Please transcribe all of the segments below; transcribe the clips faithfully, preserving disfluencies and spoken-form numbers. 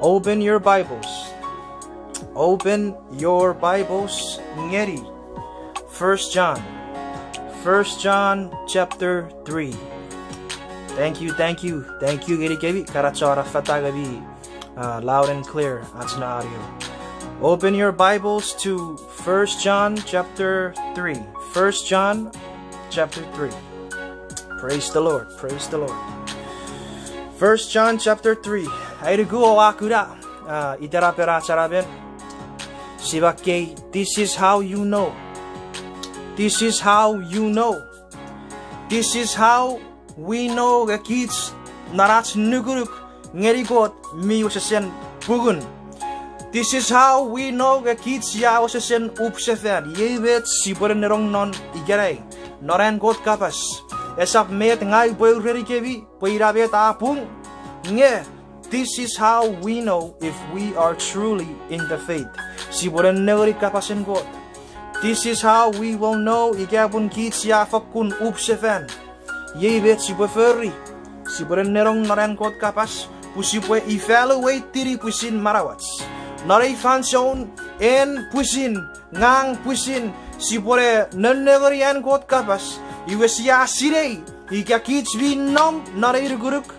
Open your Bibles. Open your Bibles ngeni First John. First John chapter three. Thank you, thank you, thank you ngenikemi kana chon affata ngeni, uh, loud and clear ach na audio. Open your Bibles to First John chapter three. First John chapter three. Praise the Lord. Praise the Lord. First John chapter three. Ai nuku oua kuna, uh, itenapen ach anaemon. Sia makkei, this is how you know. This is how you know. This is how we know nge kich non ach nukunuk ngeni Kot mi wesewesen pungun. This is how we know nge kich sia wesewesen up sefan. Iei met sipwe nenong non ikenai, non an Kot kapas. Esap met ngang upwe urenikemi pwe ina met a pung, nge this is how we know if we are truly in the faith. Sipwe nengeni kapasen Kot. This is how we will know ika pun kich sia fokkun up sefan. Iei met sipwe fori. Sipwe nenong non an Kot kapas, pwe sipwe evaluate-ini pwisin manauach. Non ei fansoun, en pwisin, ngang pwisin, sipwe ne nennengeni an Kot kapas, iwe sia sinei ika kich mi nom non ei nukunuk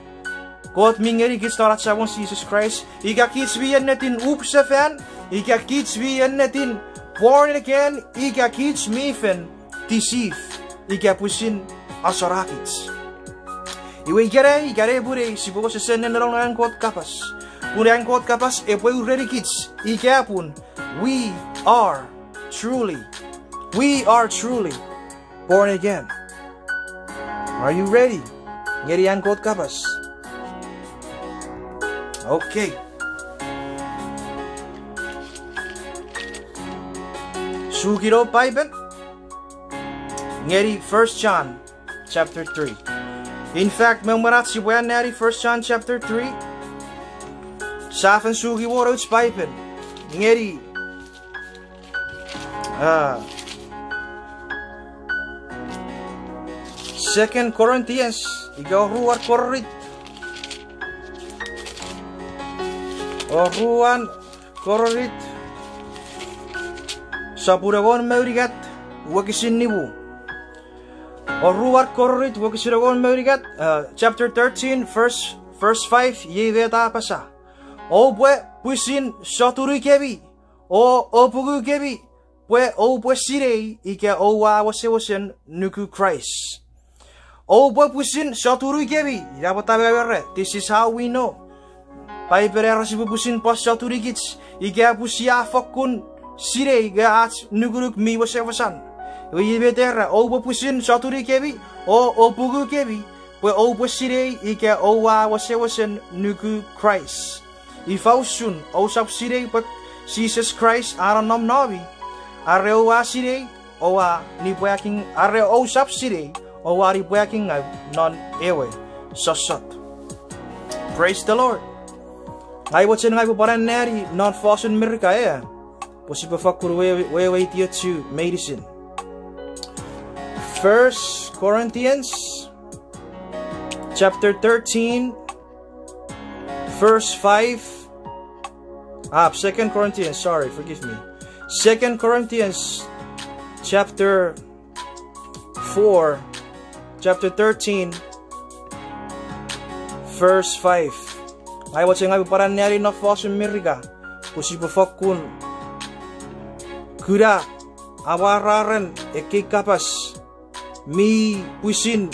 Kot mi ngenikich non ach Samon Jises Kraist, ika kich mi ennetin up sefan, ika kich mi ennetin born again, ika kich mi fen deceive, ika pwisin asorakich. Iwe ikenai, ika nepwinei, sipwe wesewesen nenong non an Kot kapas. Pun an Kot kapas epwe urenikich ika pun we are truly, we are truly born again. Are you ready ngeni an Kot kapas? Okay. Sukino Paipen ngeni First John chapter three. In fact, me mwen ach sipwe anneani First John chapter three, sia fen suki won ach Paipen ngeni, ah, Second Corinthians, ika Oruan Korint. Oruan Korint, sopun engon me unungat, wokisin nimu. Oruan Korint, wokisin engon me unungat, uh, chapter thirteen, verse, verse five, iei met a apasa. Oupwe pwisin sotunikemi, o opukukemi, pwe oupwe sinei ika oua wesewesen nuku Kraist. Oupwe pwisin sotunikemi, ina pwata mi era, this is how we know. Paipen era sipwe pwisin pwan sotunikich, ika pun sia fokkun sinei nge ach nukunuk mi wesewesan. Iwe iei met era, oupwe pwisin sotunikemi, o opukukemi, pwe oupwe sinei ika oua wesewesen nuku Kraist. Ifa usun ousap sinei pwe Jises Kraist a nonnom nomi? Are oua sinei, oua nipwaking, are ousap sinei, oua nipwakingau non ewe sossot. Praise the Lord. Ngang mochen ngang upwe pwan anneani non fosun Merika, e, pwe sipwe fakkun we-, weweitiochu meinisin. First Corinthians chapter thirteen, verse five. Ah, Second Corinthians, sorry, forgive me. Second Corinthians chapter four, chapter thirteen, verse five. Ngang mochen ngang upwe pwan anneani non fosun Merika, pwe sipwe fokkun kuna amwararen ekkei kapas mi pwisin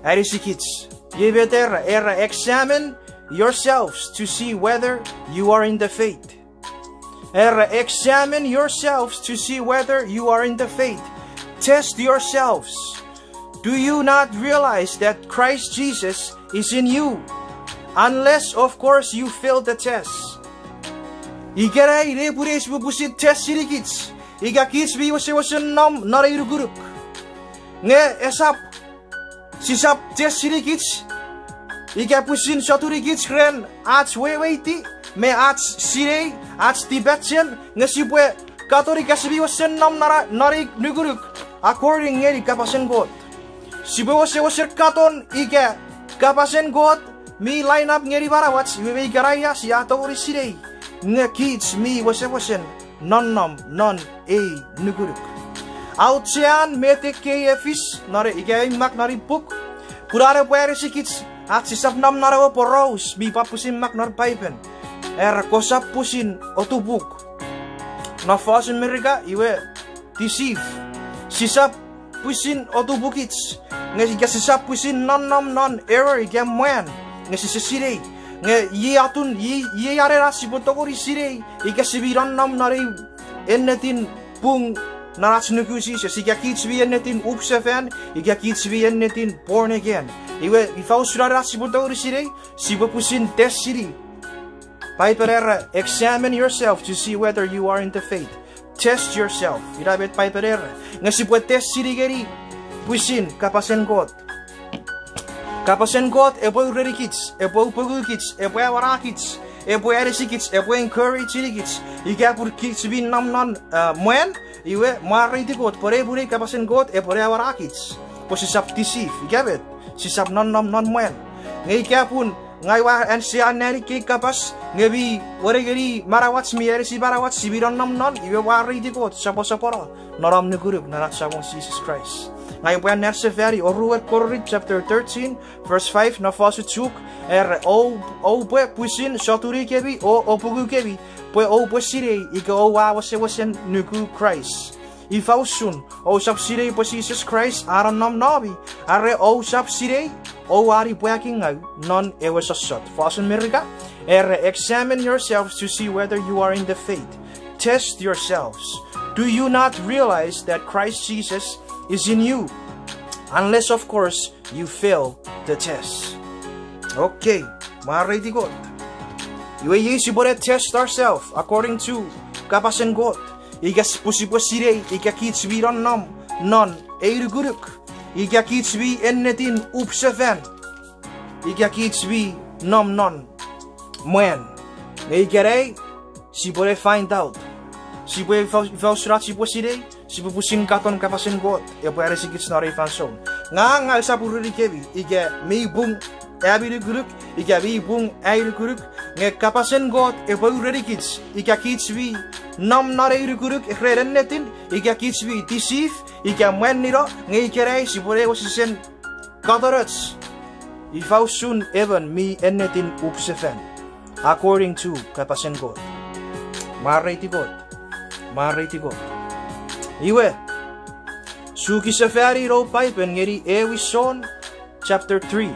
anisikich. Iei met era, era, examine yourselves to see whether you are in the faith. Era, examine yourselves to see whether you are in the faith. Test yourselves. Do you not realize that Christ Jesus is in you? Unless, of course, you fail the test. Ikenai nepwinei sipwe pwisin test-inikich ika kich mi wesewesen nom non ei nukunuk. Nge esap sisap test-inikich ika pwisin sotunikich ren ach weweiti me ach sinei, ach tipachem, nge sipwe katon ika sipwe wesen nom non, non ei nukunuk according ngeni kapasen Kot. Sipwe wesewesen katon ika kapasen Kot mi line up ngeni manauach, iwe me ikenai sia tongeni sinei nge kich mi wesewesen nonnom non ei nukunuk. Auchean met ekkei e fis non ika ei mak non ei puk, pun an epwe anisikich ach sisap nom non ewe poraus mi pwan pwisin mak non Paipen. Era kosap pwisin otupuk. Non fosun Merika iwe deceive. Sisap pwisin otupukich. Nge ika sisap pwisin nonnom non error ika mwan, nge sise sinei. Nge iei atun, iei, iei anen ach sipwe tongeni sinei ika si mi nonnom non ei ennetin pung non ach nuku Jises, ika kich mi ennetin up sefan, ika kich mi ennetin born again. Iwe ifa usun anen ach sipwe tongeni sinei? Sipwe pwisin test sini. Paipen era, examine yourself to see whether you are in the faith. Test yourself. Ina met Paipen era. Nge sipwe test sini ngeni pwisin kapasen Kot. Kapasen Kot epwe urenikich, epwe upungukich, epwe awanakich, epwe anisikich, epwe encourage-inikich. Ika pun kich mi nom non, uh, mwan, iwe mwareiti Kot pwe ei pun ei kapasen Kot epwe awanakich pwe sisap deceive, ika met, sisap nonnom non mwan. Nge ika pun ngang ua anneani ekkei kapas nge mi wenengeni manauach, mi anisi manauach, si mi nonnom non, iwe mwareiti Kot, soposopono non om nukunuk non ach Samon Jises Kraist. Ngang upwe anneasefani oruen Korint chapter thirteen, verse five, non fosun Chuuk, era, Ou, oupwe pwisin sotunikemi o opukukemi, pwe oupwe sinei ika oua wesewesen nuku Kraist. Ifa usun, ousap sinei pwe Jises Kraist a nonnom nomi, are ousap sinei oua nipwakingau non ewe sossot. Fosun Merika, era, examine yourselves to see whether you are in the faith. Test yourselves. Do you not realize that Christ Jesus is in you? Unless, of course, you fail the test. Okay, mwareiti Kot. Iwe iei sipwe ne test ourselves according to kapasen Kot. Ika sipwe, sipwe sinei ika kich mi nonnom non ei nukunuk. Ika kich mi ennetin up sefan. Ika kich mi nom non mwan. Nge ikenai sipwe ne find out. Sipwe ifa, ifa usun ach sipwe sinei, sipwe pwisin katon kapasen Kot epwe anisikich non ei fansoun. Ngang, ngang usap urenikemi ika mi pung ami nukunuk ika mi pung ai nukunuk, nge kapasen Kot epwe urenikich ika kich mi nom non ei nukunuk ren ennetin, ika kich mi deceive ika mwannino, nge ikenai sipwe ne wesewesen katonoch ifa usun emon mi ennetin up sefan according to kapasen Kot. Mwareiti Kot. Mwareiti Kot. Iwe, suki sefani non Paipen ngeni Ewin Son chapter three.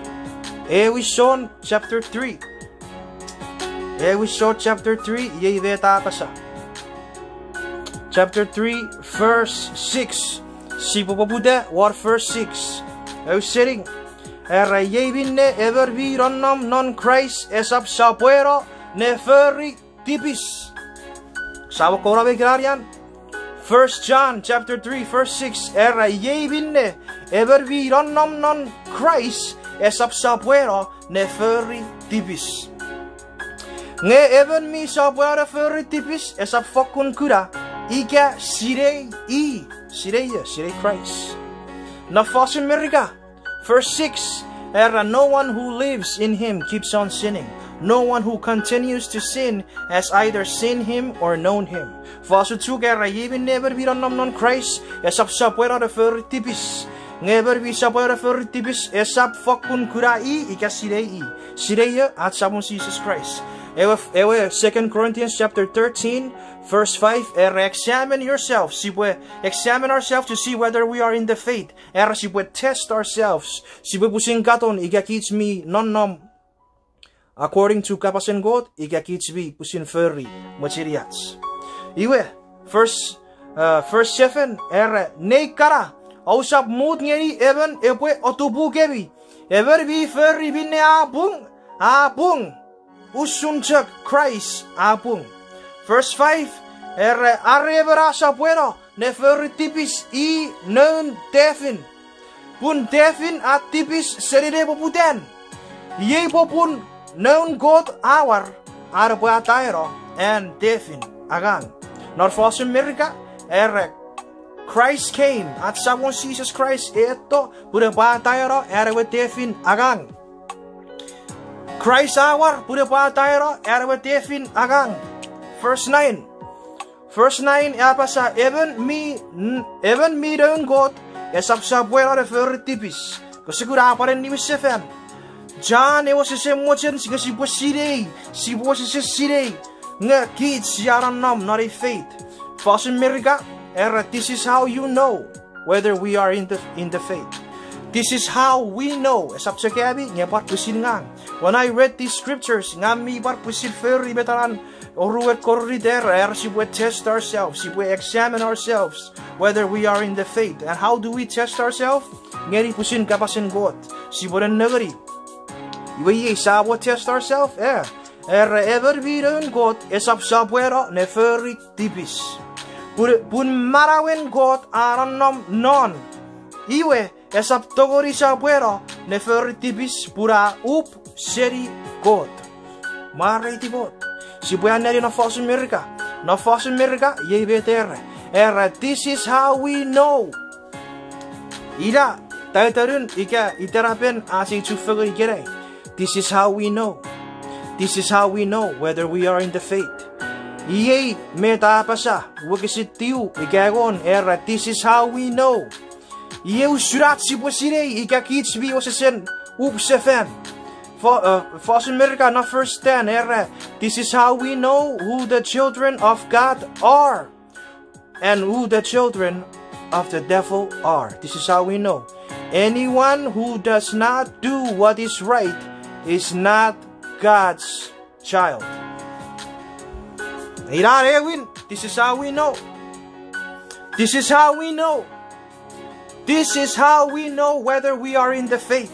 Ewin Son chapter three. Ewin Son chapter three, iei met a apasa. Chapter three, verse six. Sipwe poputa won verse six. Ausening. Era, iei minne emon mi nonnom non Kraist esap sopweno ne fori tipis. Sa mo kouno me ikenai an. First John chapter three, verse six, era, iei minne emon mi nonnom non Kraist esap sopweno ne fori tipis. Nge emon mi sopweno ne fori tipis esap fokkun kuna ika sinei i, sinei i, sinei Kraist. Non fosun Merika, verse six, era, no one who lives in him keeps on sinning. No one who continues to sin has either seen him or known him. Fosun Chuuk era, iei minne emon mi nonnom non Kraist esap sopweno ne fori tipis. Nge emon mi sopweno ne fori tipis esap fokkun kuna i ika sinei i. Sinei ach Samon Jises Kraist. Ewe, ewe Second Corinthians chapter thirteen, verse five, era, examine yourself. Sipwe examine ourselves to see whether we are in the faith. Era sipwe test ourselves. Sipwe pwisin katon ika kich mi nonnom according to kapasen Kot, ika kich mi pwisin fori mwechenioch. Iwe, verse, uh, verse seven, era, nei kana, ousap mut ngeni emon epwe otupukemi. Emon mi fori minne a pung, a pung. Usun chok Kraist a pung. Verse five, era, are emon a sopweno ne fori tipis i noun tefin. Pun tefin a tipis seni nepoputan. Iei popun noun Kot a war, an epwe ataeno an tefin angang. Non fosun Merika, era, Christ came, ach Samon Jises Kraist a eto pun epwe ataeno an ewe tefin angang. Kraist a war pun epwe ataeno an ewe tefin angang. Verse nine. Verse nine a apasa, emon mi, emon mi noun Kot esap sopweno ne fori tipis. Kose kuna a pwan niwin sefan. John ewe wesewesen mochen ika sipwe sinei, sipwe wesewesen sinei nge kich sia nonnom non ei faith. Fosun Merika, era, this is how you know whether we are in the, in the faith. This is how we know. Esap chok ami, nge pwan pwisin ngang. When I read these scriptures, ngang mi pwan pwisin fori met ena oruen Korint era, era sipwe test ourselves, sipwe examine ourselves whether we are in the faith. And how do we test ourselves? Ngeni pwisin kapasen Kot. Sipwe nennengeni. Iwe iei sia pwe test ourselves, e. Era emon mi noun Kot esap sopweno ne fori tipis. Pun, pun manauen Kot a nonnom non. Iwe esap tongeni sopweno ne fori tipis pun a up seni Kot. Mwareiti Kot. Sipwe anneani non fosun Merika. Non fosun Merika, iei met era. Era, this is how we know. Ina taitanun ika iterapen ach ei chufengen ikenai. This is how we know. This is how we know whether we are in the faith. Iei met a apasa wokisin tiu ika engon, era, this is how we know. Iei usun ach sipwe sinei ika kich mi wesewesen up sefan. Fo-, uh, fosun Merika non verse ten, era, this is how we know who the children of God are and who the children of the devil are. This is how we know. Anyone who does not do what is right is not God's child. Ina ewin, this is how we know. This is how we know. This is how we know whether we are in the faith.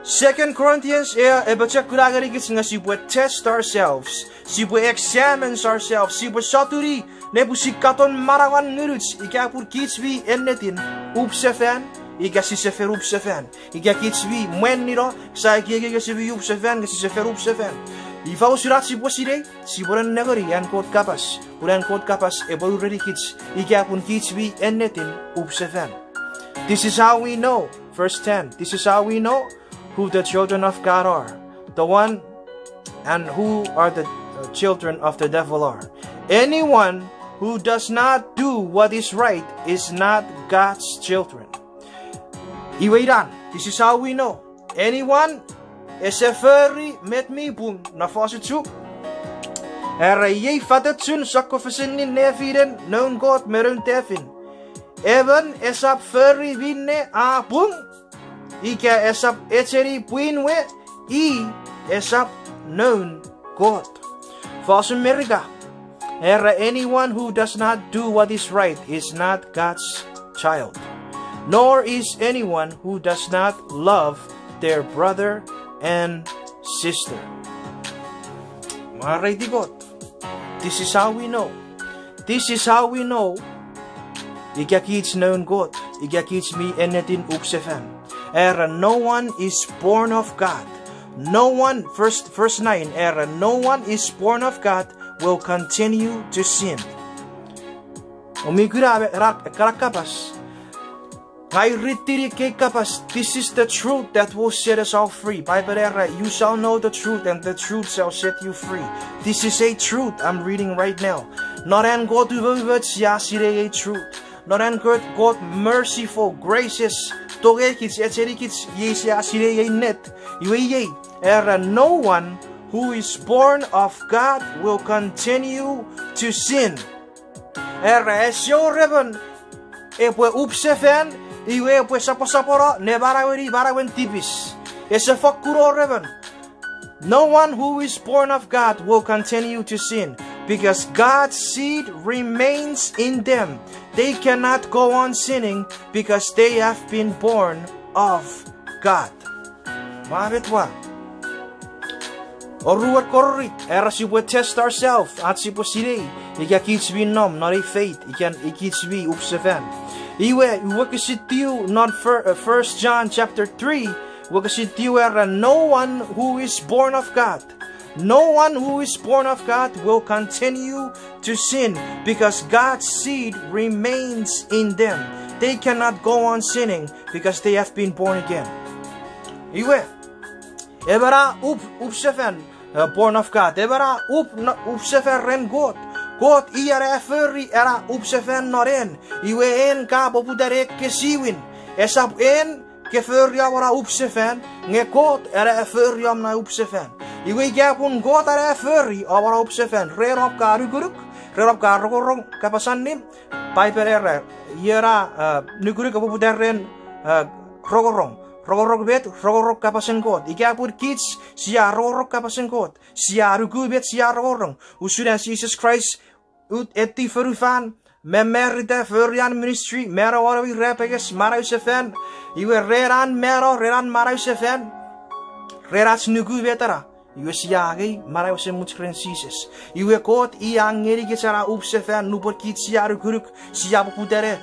Second Corinthians, e, epwe chok kuna ngenikich nge sipwe test ourselves, sipwe examine ourselves, sipwe sotuni ne pwisin katon manauan ngunuch ika pun kich mi ennetin up sefan ika sise fen up sefan. Ika kich mi mwanino, sia ekieki nge sipwe up sefan nge sise fen up sefan. Ifa usun ach sipwe sinei? Sipwe nennengeni an Kot kapas. Pun an Kot kapas epwe urenikich ika pun kich mi ennetin up sefan. This is how we know, verse ten, this is how we know who the children of God are. The one and who are the, uh, children of the devil are. Anyone who does not do what is right is not God's children. Iwe inan, this is how we know. Anyone ese fori met mi pung, non fosun Chuuk, era, iei fatochun sokkofesenin nefinen noun Kot me noun tefin. Emon esap fori minne a pung, ika esap echeni pwin we, i esap noun Kot. Fosun Merika, era, anyone who does not do what is right is not God's child, nor is anyone who does not love their brother and sister. Mwareiti Kot. This is how we know. This is how we know ika kich noun Kot, ika kich mi ennetin up sefan. Era, no one is born of God. No one, verse, verse nine, era, no one is born of God will continue to sin. Omi kuna, ra-, kana kapas. Ngang ua ritini ekkei kapas, this is the truth that will set us all free. Bible era, you shall know the truth and the truth shall set you free. This is a truth I'm reading right now. Non an Kot umoumoch sia sinei ei truth. Non an Kot, Kot merciful, gracious, tongei kich, echeni kich, iei sia sinei ei ennet. Iwe iei, era, no one who is born of God will continue to sin. Era, ese wor emon epwe up sefan, iwe epwe soposopono ne manaueni manauen tipis. Ese fokkun wor emon. No one who is born of God will continue to sin, because God's seed remains in them. They cannot go on sinning because they have been born of God. Mwa met ua. Oruan Korint, era sipwe test ourselves, ach sipwe sinei ika kich mi nom non ei faith, ika kich mi up sefan. Iwe, wokisin tiu non fir-, uh, First John chapter three, wokisin tiu era, no one who is born of God, no one who is born of God will continue to sin, because God's seed remains in them. They cannot go on sinning because they have been born again. Iwe, Emon a up, up sefan, eh, born of God. Emon a up, no, up sefan ren Kot. Kot i a fori ena up sefan non en. Iwe en ka poputa ne ekkesiwin. Esap en ke fori om na up sefan, nge Kot ena a fori om na up sefan. Iwe ika pun Kot ena a fori om na up sefan, ren om ka nukunuk, ren om ka rongorong kapas allim, Paipen era, ion a, eh, nukunuk a poputa ren, eh, rongorong. Rongorong met, rongorong kapasen Kot. Ika pun kich sia rongorong kapasen Kot, sia nuku met sia rongorong. Usun an Jises Kraist, ut eti fonufan, mamarita, fori an ministry, mano won ewe irapenges, manausefan. Iwe ren an mano, ren an manausefan, ren ach nuku met ena, iwe sia angei manau esemuch ren Jises. Iwe Kot i a ngenikich ena up sefan nupwen kich sia nukunuk, sia poputa ne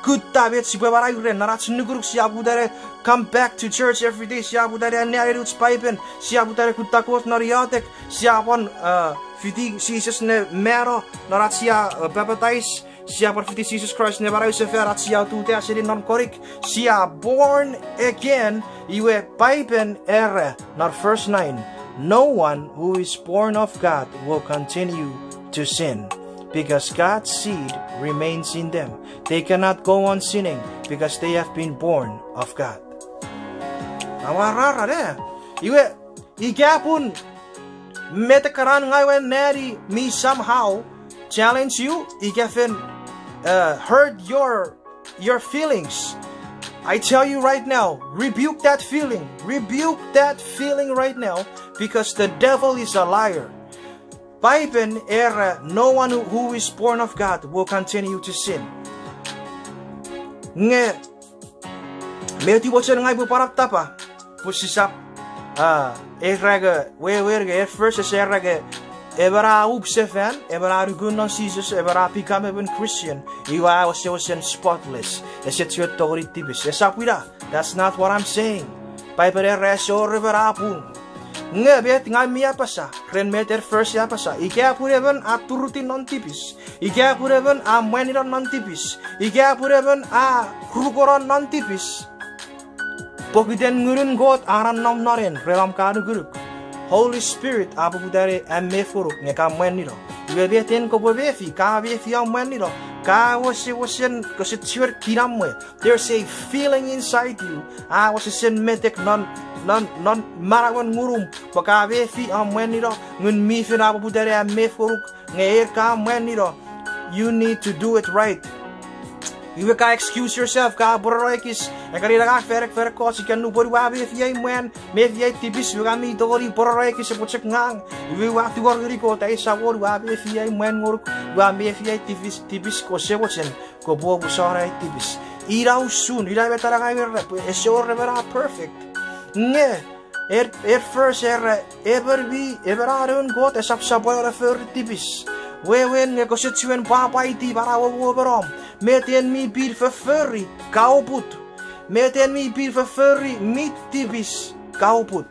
kutta met sipwe manau ren. Non ach nukunuk sia poputa ne come back to church every day, sia poputa ne anneani ach Paipen, sia poputa ne kutta Kot non iotek, sia pwan, eh, fiti Jises ne mano non ach sia, eh, papatais, sia pwan fiti Jises Kraist ne manausefan ach sia ututa seni non konik, sia born again. Iwe Paipen era non verse nine, "No one who is born of God will continue to sin, because God's seed remains in them. They cannot go on sinning because they have been born of God." Amwarara ne. Iwe, ika pun met ekkana ngang ua anneani mi somehow challenge you, ika fen, uh, hurt your, your feelings, I tell you right now, rebuke that feeling. Rebuke that feeling right now, because the devil is a liar. Paipen era, "No one who, who is born of God will continue to sin." Nge met ua mochen ngang upwe pwan attapa, pwe sisap, ah, era nge, wewen nge at first ese era nge emon a up sefan, emon a nuku non Jises, emon a become emon Christian, iwe a wesewesen spotless, ese chiwen tongeni tipis. Esap ina. That's not what I'm saying. Paipen era ese wor emon a pung. Nge met ngang mi apasa, ren met at first a apasa, ika pun emon a turutiw non tipis, ika pun emon a mwanino non tipis, ika pun emon a rukono non tipis, pokiten Ngunun Kot a nonnom non en, ren om ka nukunuk, Holy Spirit a poputa ne amef ngonuk nge ka mwanino. Iwe met en kopwe mefi, ka mefi om mwanino, ka wesewesen, kose chiwen kinamwe. There's a feeling inside you. A wesewesen metek non, non, non manauen ngunum pwe ka mefi om mwanino, Ngun mi Fel a poputa ne amef ngonuk nge en ka mwanino. You need to do it right. Iwe ka excuse yourself, ka pworono ekis, ekkan ina ka fan, fan ekkoch ika nupwen ua mefi ai mwan, mefi ai tipis, iwe ka mi tongeni pworono ekis epwe chok ngang. Iwe ua tungor ngeni Kot, ai Samon, ua mefi ai mwan ngonuk, ua mefi ai tipis, tipis, kose mochen kopwe omusano ai tipis. Ina usun, ina met ena ngang ua era, pwe ese wor emon a perfect. Nge, at, at first era, emon mi, emon a noun Kot esap sopweno ne fori tipis. Wewen nge kose chiwen pwapwaiti manauom me nom. Met en mi pin fofori, ka oput. Met en mi pin fofori mi tipis, ka oput.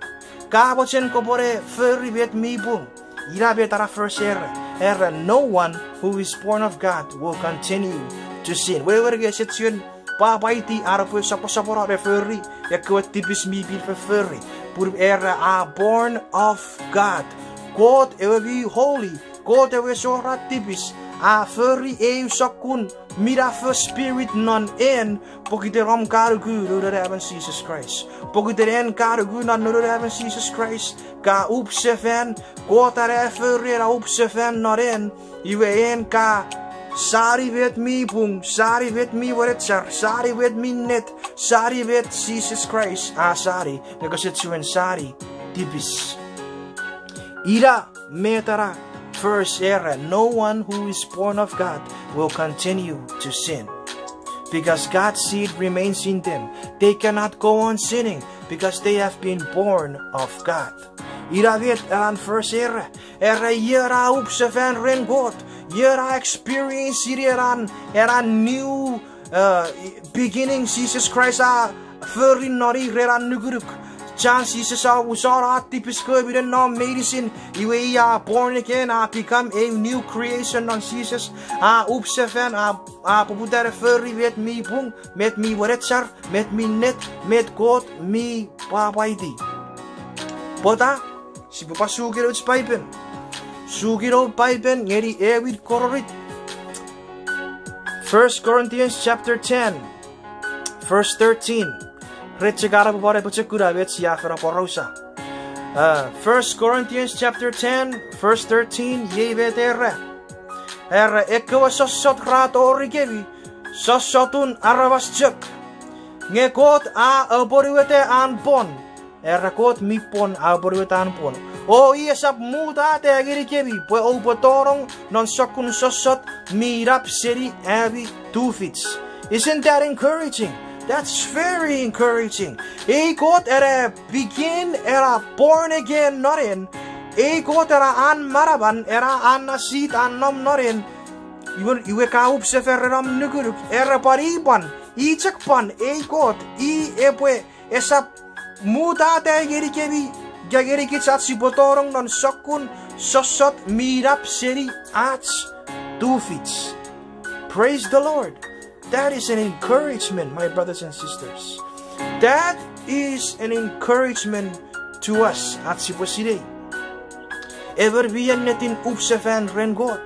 Ka mochen kopwe ne fori met mi pung. Ina met ena verse era. Era, "No one who is born of God will continue to sin." Wewen nge ese chiwen pwapwaiti an epwe soposopono ne fori ekkewe tipis mi pin fofori. Pun era a born of God. Kot ewe mi holy. Kot ewe ese wor an tipis, a fori eu sokkun minafo spirit non en, pokiten om ka nuku Noun Anaemon Jises Kraist. Pokiten en ka nuku non Noun Anaemon Jises Kraist, ka up sefan, Kot a fori ena up sefan non en, iwe en ka sani met mi pung, sani met mi wenechar, sani met mi ennet, sani met Jises Kraist a sani, nge kose chiwen sani tipis. Ina met ena verse era, "No one who is born of God will continue to sin, because God's seed remains in them. They cannot go on sinning because they have been born of God." Ina met ena verse era, era ion a up sefan ren Kot, ion a experience ina ena, ena new, uh, beginning Jises Kraist a fori non i ren an nukunuk. Chan Jises a omusano an tipis kewe mi nom meinisin, iwe i a born again, a become a new creation non Jises, a up sefan, a, a poputa ne fori met mi pung, met mi wenechar, met mi ennet, met Kot mi pwapwaiti. Pwata? Sipwe pwan suki nouch Paipen. Suki nouch Paipen ngeni ewin korunit. First Corinthians chapter ten, verse thirteen. Ren chok an epwe pwan apochokuna met sia fen aporausa. Uh, First Corinthians chapter ten, verse thirteen, iei met era. Era, ekkewe sossot ra tori kemi, sossotun aramas chok. Nge Kot a apwonueta an pwon. Era, Kot mi pwon, a apwonueta an pwon. O i esap mutata ngeni kemi pwe oupwe tonong non sokkun sossot mi nap seni ami tufich. Isn't that encouraging? That's very encouraging. Ei Kot ena begin, ena born again non en. Ei Kot ena an manaman, ena an nasit an nom non en. Iwe, iwe ka upsefan ren om nukunuk, era pwan i pwan, i chok pwan ei Kot, i epwe esap mutata ngeni kemi, ika ngenikich ach sipwe tonong non sokkun sossot mi nap seni ach tufich. Praise the Lord. That is an encouragement, my brothers and sisters. That is an encouragement to us, ach sipwe sinei emon mi ennetin upsefan ren Kot.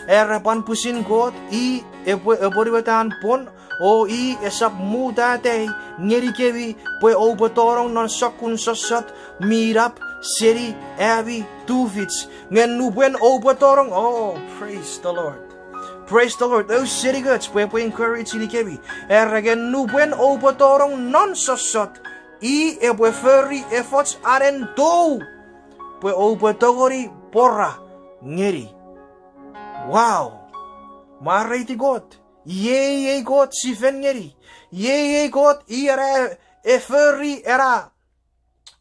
Era pwan pwisin Kot, i epwe apwonueta an pwon, o i esap mutata ngeni kemi pwe oupwe tonong non sokkun sossot mi nap seni ami tufich. Nge nupwen oupwe tonong, oh, praise the Lord. Praise the Lord. Ausening och pwe epwe encourage ngeni kemi. Era, nge nupwen oupwe tonong non sossot, i epwe fori efoch anen tou pwe oupwe tongeni pwora ngeni. Wow. Mwareiti Kot. Iei ei Kot si fen ngeni. Iei ei Kot i ena e fori ena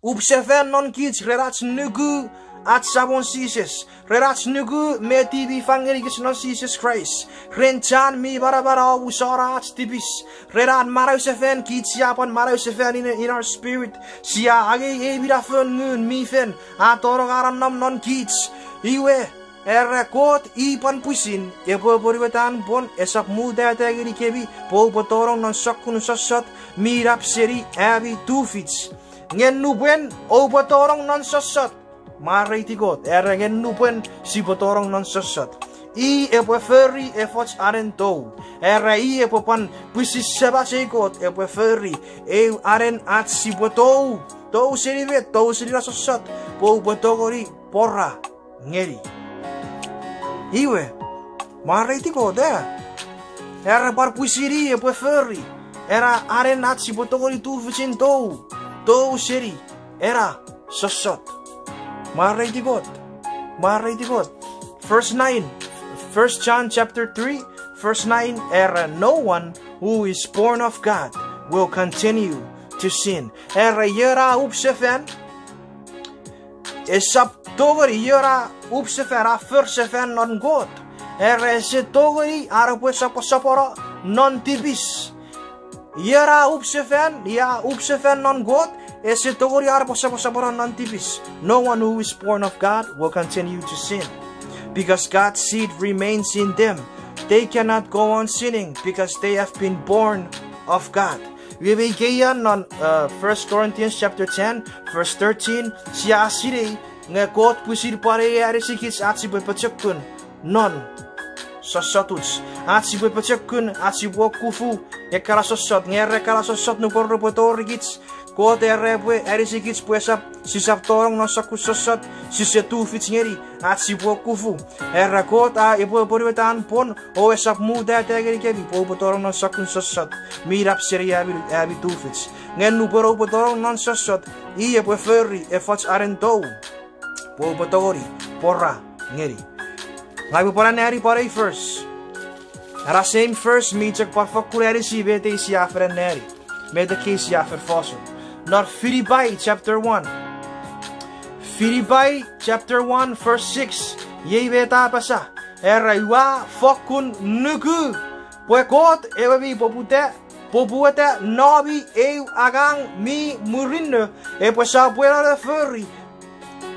upsefan non kich ren ach nuku ach Samon Jises, ren ach nuku met mi fang ngenikich non Jises Kraist, ren chan mi manaman a omusano ach tipis, ren an manausefan kich sia pwan manausefan in, in our spirit, sia angei ei minafon Ngun mi Fel a tonong a nonnom non kich. Iwe, era Kot i pwan pwisin epwe apwonueta an pwon, esap mutata ngeni kemi pwe oupwe tonong non sokkun sossot mi nap seni ami tufich. Nge nupwen oupwe tonong non sossot, mwareiti Kot, era nge nupwen sipwe tonong non sossot, i epwe fori efoch anen tou. Era i epwe pwan pwisin semach ei Kot epwe fori eu anen ach sipwe tou. Tou seni met? Tou seni na sossot pwe oupwe tongeni pwora ngeni. Iwe, mwareiti Kot, e? Era pwan pwisin i epwe fori ena anen ach sipwe tongeni tufichin tou, tou seni ena sossot. Mwareiti Kot. Mwareiti Kot. Verse nine, First John chapter three, verse nine, era, no one who is born of God will continue to sin. Era ion a upsefan, esap tongeni, ion a upsefan, a forsefan non Kot, era ese tongeni an epwe soposopono non tipis. Ion a upsefan, i a upsefan non Kot, ese tongeni an epwe soposopono non tipis. No one who is born of God will continue to sin, because God's seed remains in them. They cannot go on sinning because they have been born of God. Iwe me ikeia non, uh, First Corinthians chapter ten, verse thirteen, sia sinei nge Kot pwisin pwan ei anisikich ach sipwe pochokun non sossotuch. Ach sipwe pochokun, ach sipwe okufu ekkana sossot, nge era ekkana sossot nupwen repwe torikich, Kot era epwe anisikich pwe esap, sisap tonong non sokkun sossot sise tufich ngeni, ach sipwe okufu. Era Kot a epwe apwonueta an pwon, o esap mutata ngenikemi pwe oupwe tonong non sokkun sossot mi nap seni ami, ami tufich. Nge nupwen oupwe tonong non sossot, i epwe fori efoch anen tou pwe oupwe tongeni pwora ngeni. Ngang upwe pwan anneani pwan ei verse. Ena same verse mi chok pwan fokkun anisi met ei sia fen anneani, met ekkei sia fen fosun. Non Filipai chapter one. Filipai chapter one, verse six. Iei met a apasa. Era, ua fokkun nuku pwe Kot ewe mi poputa, poputa nomi eu angang mi murinno, epwe sopweno ne fori,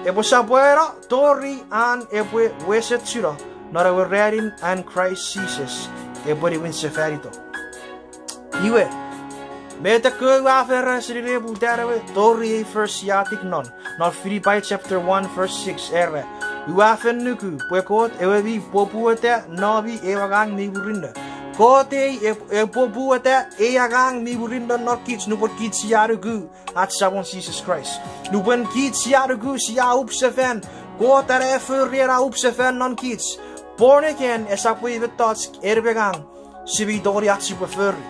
epwe sopweno tori an epwe wesechuno non ewe ranin an Kraist Jises epwe niwinsefanito. Iwe, Met ekkewe ua fen era seni nepoputan ewe tori ei verse sia tik non, non Filipai chapter one verse six, era, ua fen nuku pwe Kot ewe mi poputa nomi ew angang mi murinno. Kot ei ep-, epwe poputa ei angang mi murinno non kich nupwen kich sia nuku ach Samon Jises Kraist. Nupwen kich sia nuku sia up sefan, Kot ena e fori ena up sefan non kich. Born again esap pwe ei mettoch en me ngang si mi tongeni ach sipwe fori.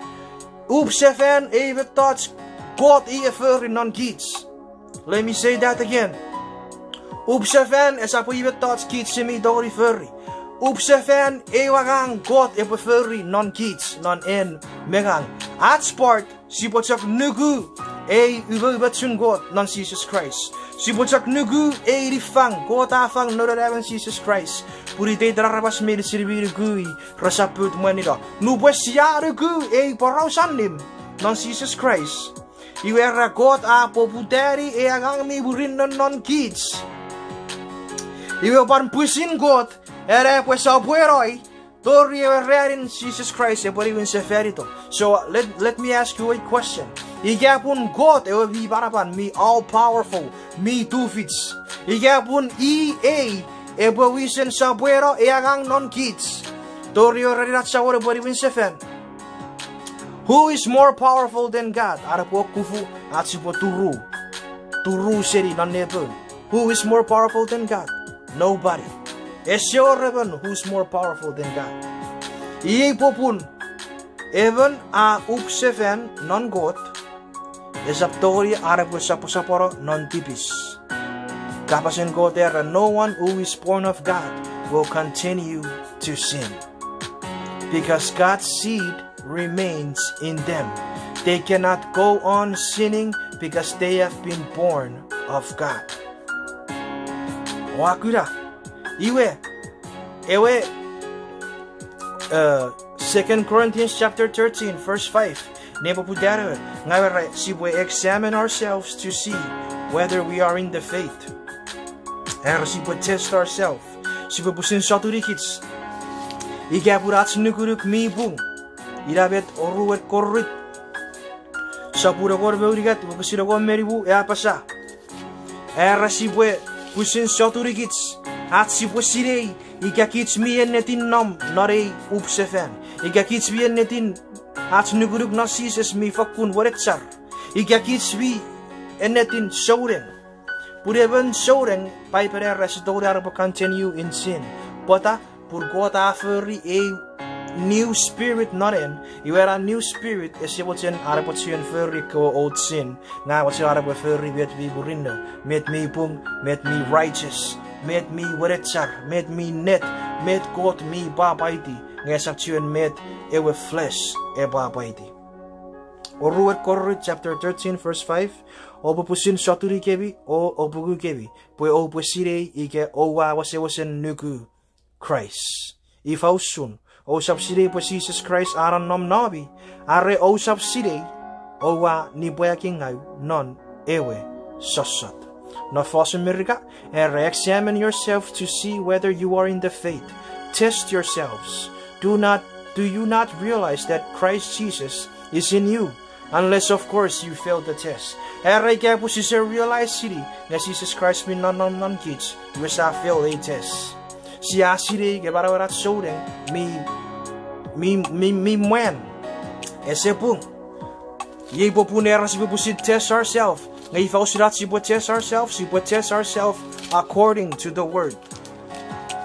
Up sefan ei mettoch Kot i e fori non kich. Let me say that again. Up sefan esap pwe ei mettoch kich si mi tongeni fori. Up sefan ew angang Kot epwe fori non kich, non en me ngang. Ach part, sipwe chok nuku ei umoumochun Kot non Jises Kraist. Sipwe chok nuku ei niffang Kot a fang Noun Anaemon Jises Kraist, pun iteiten aramas meinisin mi nuku i resap pout mwanino. Nupwen sia nuku ei poraus allim non Jises Kraist, iwe era Kot a poputani ei angang mi murinno non kich. Iwe pwan pwisin Kot ena epwe sopwenoi tori ewe ranin Jises Kraist epwe niwin sefanito. So let, let me ask you a question. Ika pun Kot ewe mi manaman, mi all powerful, mi tufich, ika pun i ei epwe wisen sopweno ei angang non kich tori ewe ranin ach Samon epwe niwin sefan, who is more powerful than God? Are epwe kufu ach sipwe turu, turu seni non nepon. Who is more powerful than God? Nobody. Ese wor emon who is more powerful than God. Iei popun emon a up sefan non Kot esap tongeni an epwe soposopono non tipis. Kapasen Kot era, no one who is born of God will continue to sin, because God's seed remains in them. They cannot go on sinning because they have been born of God. Ua kuna. Iwe, ewe, uh, Second Corinthians chapter thirteen, verse five. Nepoputan ewe, ngang ua era sipwe examine ourselves to see whether we are in the faith. Era sipwe test ourselves. Sipwe pwisin sotunikich ika pun ach nukunuk mi pung. Ina met oruwen Korint sopun engon me unungat, wokisin engon me nimu, a apasa, era sipwe pwisin sotunikich ach sipwe sinei ika kich mi ennetin nom non ei up sefan, ika kich mi ennetin, ach nukunuk non Jises mi fokkun wenechar, ika kich mi ennetin souneng. Pun emon souneng, Paipen era ese tongeni an epwe continue in sin. Pwata? Pun Kot a fori ei new spirit non en, iwe ena new spirit ese mochen an epwe chuen fori ekkewe old sin. Nge a mochen an epwe fori met mi murinno, met mi pung, met mi righteous, met mi wenechar, met mi ennet, met Kot mi pwapwaiti, nge esap chuen met ewe flesh epwe pwapwaiti. Oruen Korint chapter thirteen, verse five, oupwe pwisin sotunikemi o opukukemi, pwe oupwe sinei ika oua wesewesen nuku Kraist. Ifa usun, ousap sinei pwe Jises Kraist a nonnom nomi, are ousap sinei oua nipwakingaw non ewe sossot. Non fosun Merika, era, examine yourself to see whether you are in the faith. Test yourselves. Do not, do you not realize that Christ Jesus is in you? Unless, of course, you fail the test. Era ika pwe sise realize seni nge Jises Kraist mi nonnom non kich, iwe sia fail ei test. Sia sinei nge manauen ach souneng mi, mi, mi, mi mwan. Ese pung. Iei popun era sipwe pwisin test ourselves. Nge ifa usun ach sipwe test ourselves? Sipwe test ourselves according to the word.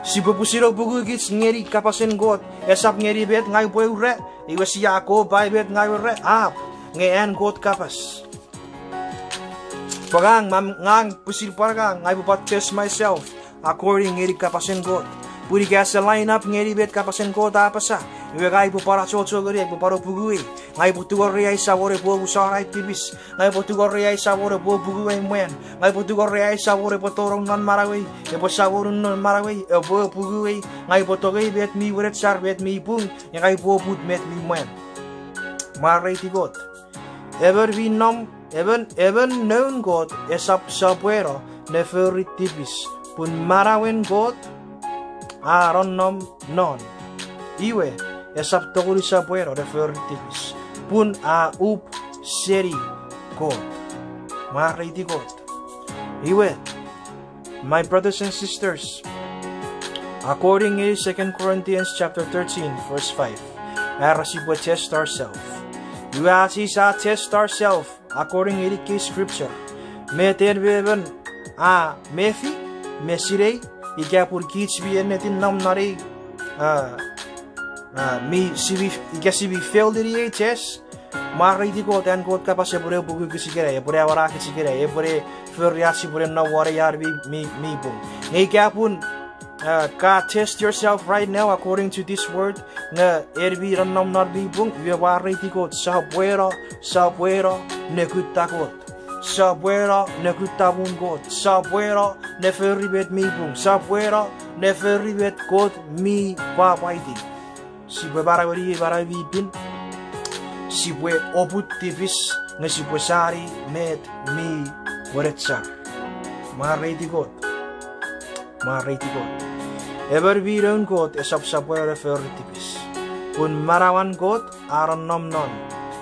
Sipwe pwisin opukukich ngeni kapasen Kot, esap ngeni met ngang upwe ura, iwe sia kopwe met ngang ura, apw, nge an Kot kapas. Pwe ngang, mam, ngang pwisin pwan ngang, ngang upwe pwan test myself according ngeni kapasen Kot. Pun ika ese line up ngeni met kapasen Kot a apasa, iwe ngang upwe pwan achocho ngeni, upwe pwan opukuei. Ngang upwe tungorei ai Samon epwe omusano ai tipis. Ngang upwe tungorei ai Samon epwe opukuei mwan. Ngang upwe tungorei ai Samon epwe tonong non manauei, epwe samonun non manauei, epwe opukuei. Ngang upwe tongei met mi wenechar, met mi pung, nge ngang upwe oput met mi mwan. Mwareiti Kot. Emon mi nom, emon, emon noun Kot esap sopweno ne fori tipis, pun manauen Kot a nonnom non. Iwe, esap tongeni sopweno ne fori tipis, pun a up seni Kot. Mwareiti Kot. Iwe, my brothers and sisters, according to Second Corinthians chapter thirteen, verse five, era sipwe test ourselves. Iwe ach sisap test ourselves according to the scripture, met en me emon a mefi me sinei, ika pun kich mi ennetin nom non ei, a, a, mi, simi, ika simi fail ngeni ei test, mwareiti Kot an Kot kapas epwene pukukich ikenai, epwene awanakich ikenai, epwene fori ach sipwene nom won ei an mi, mi, mi pung. Nge ika pun, uh, ka test yourself right now according to this word, nge en mi nonnom non mi pung, iwe mwareiti Kot, sopweno, sopweno ne kutta Kot. Sopweno ne kutta muun Kot. Sopweno ne fori met mi pung. Sopweno ne fori met Kot mi pwapwaiti. Sipwe manaueni ei manau mi pin. Sipwe oput tipis nge sipwe sani met mi wenechar. Mwareiti Kot. Mwareiti Kot. Emon mi noun Kot esap sopweno ne fori tipis, pun manauan Kot a nonnom non.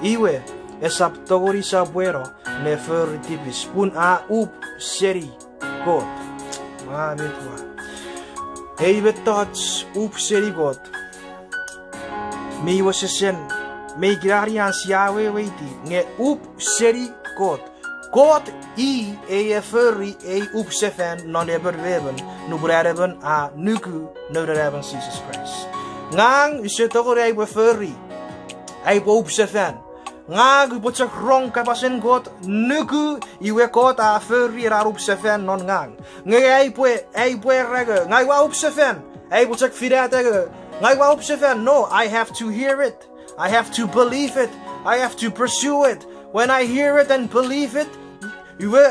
Iwe, esap tongeni sopweno ne fori tipis pun a up seni Kot. Mwa met wa. Ei mettoch up seni Kot mi wesewesen, me ikenai an sia weweiti nge up seni Kot. Kot i ei a fori ei up sefan non emon me emon nupwen an emon a nuku Noun Anaemon Jises Kraist. Ngang use tongeni aipwe fori, aipwe up sefan. Ngang upwe chok rong kapasen Kot, nuku, iwe Kot a fori ena up sefan non ngang. Nge aipwe, aipwe era nge, ngang ua up sefan. Aipwe chok finata nge, ngang ua up sefan. No, I have to hear it. I have to believe it. I have to pursue it. When I hear it and believe it, iwe,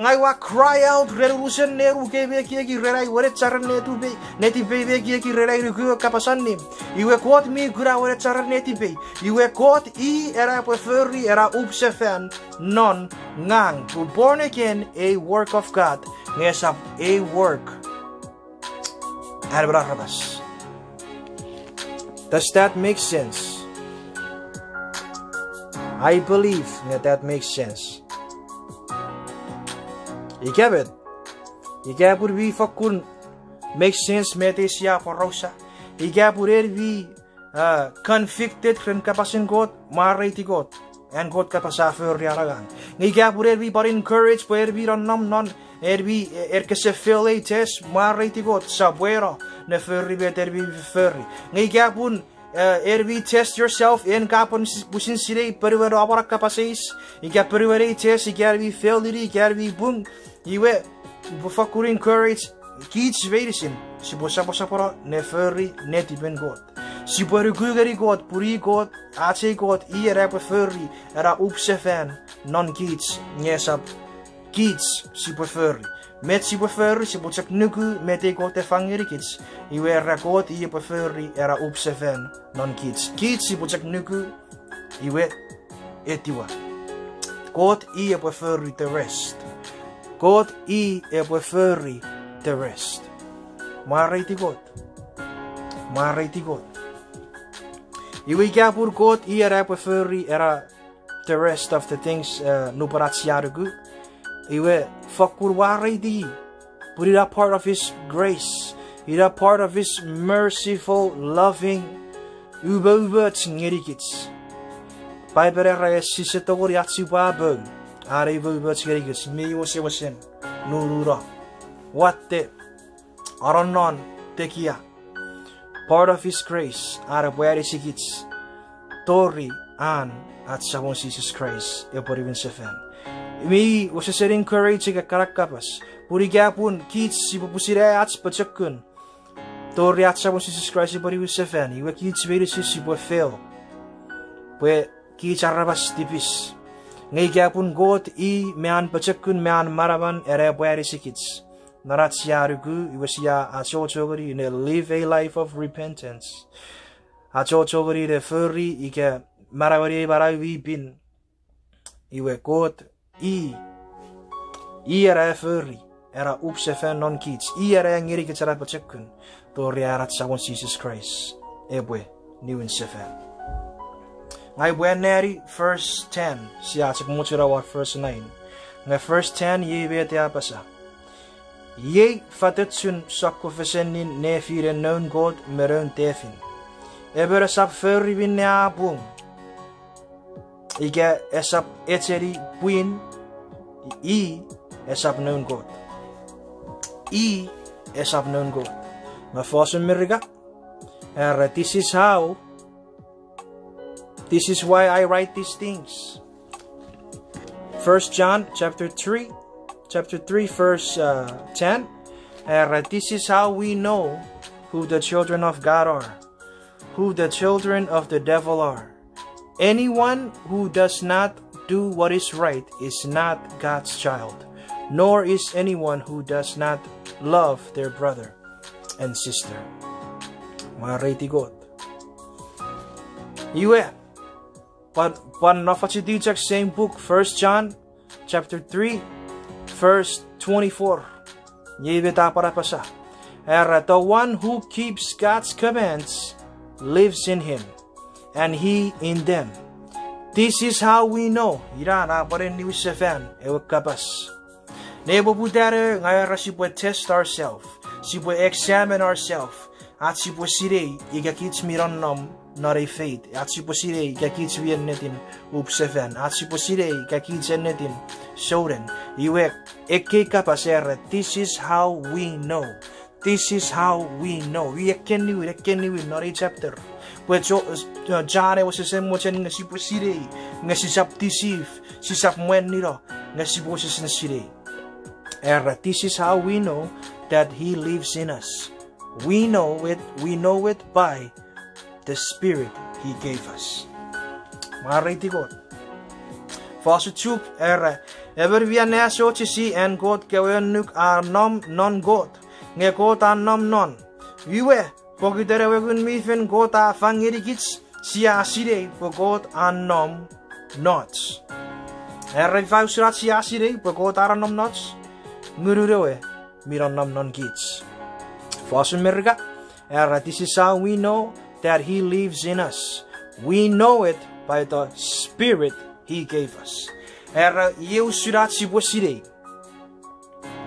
ngang ua cry out ren unusen nenukei me ekieki ren ai wenecharen netipei, netipei me ekieki ren ai nuku ewe kapas allim. Iwe Kot mi kuna wenecharen netipei. Iwe Kot i ena epwe fori ena up sefan non ngang. Pwe born again a work of God, nge esap a work an emon aramas. Does that make sense? I believe that that makes sense. Ika met, ika pun mi fakkun make sense met ei sia aporausa, ika pun en mi, uh, convicted ren kapasen Kot, mwareiti Kot. An Kot kapas a fori an angang. Nge ika pun en mi pwan encourage pwe en mi nonnom non, en mi, en kese fail ei test, mwareiti Kot, sopweno ne fori met en mi fori. Nge ika pun, uh, en mi test yourself, en ka pwan s-, pwisin sinei ponuen amwarar kapas eis, ika ponuen ei test, ika en mi fail ngeni, ika en mi pung, iwe, upwe fakkun encourage kich meinisin sipwe soposopono ne fori netipen Kot. Sipwe nuku ngeni Kot, pun i Kot, ach ei Kot, i ena epwe fori ena up sefan non kich, nge esap kich sipwe fori. Met sipwe fori, sipwe chok nuku met ei Kot a fang ngenikich, iwe era Kot i epwe fori ena up sefan non kich. Kich sipwe chok nuku, iwe etiwa. Kot i epwe fori the rest. Kot i epwe fori the rest. Mwareiti Kot. Mwareiti Kot. Iwe ika pun Kot i ena epwe fori ena the rest of the things, uh, nupwen ach sia nuku, iwe fakkun mwareiti, pun ina part of his grace, ina part of his merciful, loving, umoumoch ngenikich. Paipen era sise tongeni ach sipwe apung an ei umoumoch ngenikich mi wesewesen nununo, watte, anonnon, tekia. Part of his grace an epwe anisikich tori an ach Samon Jises Kraist epwe niwin sefan. Mi wesewesen encourage ekkana kapas, pun ika pun kich sipwe pwisin aea ach pochokun tori ach Samon Jises Kraist epwe niwin sefan, iwe kich meinisin sipwe fail, pwe kich aramas tipis. Nge ika pun Kot i me an pochokun me an manaman ena epwe anisikich non ach sia nuku, iwe sia achocho ngeni ne live a life of repentance. Achocho ngeni ne fori ika manaueni ei manau mi pin. Iwe Kot i, i ena a fori ena up sefan non kich, i ena a ngenikich ena pochokun tori an ach Samon Jises Kraist epwe niwin sefan. Ngang upwe anneani verse ten, sia chok mocheno won verse nine. Nge verse ten iei met a apasa. Iei fatochun sokkofesenin nefinen noun Kot me noun tefin. Emon esap fori minne a pung ika esap echeni pwin, i esap noun Kot. I esap noun Kot. Nge fosun Merika, era, this is how, this is why I write these things. First John chapter three, chapter three, verse, uh, ten. Era, this is how we know who the children of God are, who the children of the devil are. Anyone who does not do what is right is not God's child, nor is anyone who does not love their brother and sister. Mwareiti Kot. Iwe, pwan, pwan nofachiti chok same book, First John chapter three, verse twenty-four. Iei met a pwan apasa. Era, the one who keeps God's commands lives in him, and he in them. This is how we know. Ina na pwan niwin sefan ewe kapas. Nepoputan ngang era sipwe test ourselves, sipwe examine ourselves, ach sipwe sinei ika kich mi nonnom non ei faith, ach sipwe sinei ika kich mi ennetin upsefan, ach sipwe sinei ika kich ennetin souneng. Iwe, ekkei kapas era, this is how we know. This is how we know. Iei ekkei niwin, ekkei niwin non ei chapter. Pwe John e wesewesen mochen nge sipwe sinei, nge sisap deceive, sisap mwanino, nge sipwe wesewesen sinei. Era, this is how we know that he lives in us. We know it, we know it by the Spirit he gave us. Mwareiti Kot. Fosun Chuuk era, emon mi anneasochisi an Kot kewe annuk a nom non Kot, nge Kot a nom non. Iwe, pokiten ewe Ngun mi Fel Kot a fang ngenikich, sia sinei pwe Kot a nom noch. Era, ifa usun ach sia sinei pwe Kot a nonnom noch? Ngunun ewe mi nonnom non kich. Fosun Merika era, this is how we know that he lives in us. We know it by the Spirit he gave us. Era, iei usun ach sipwe sinei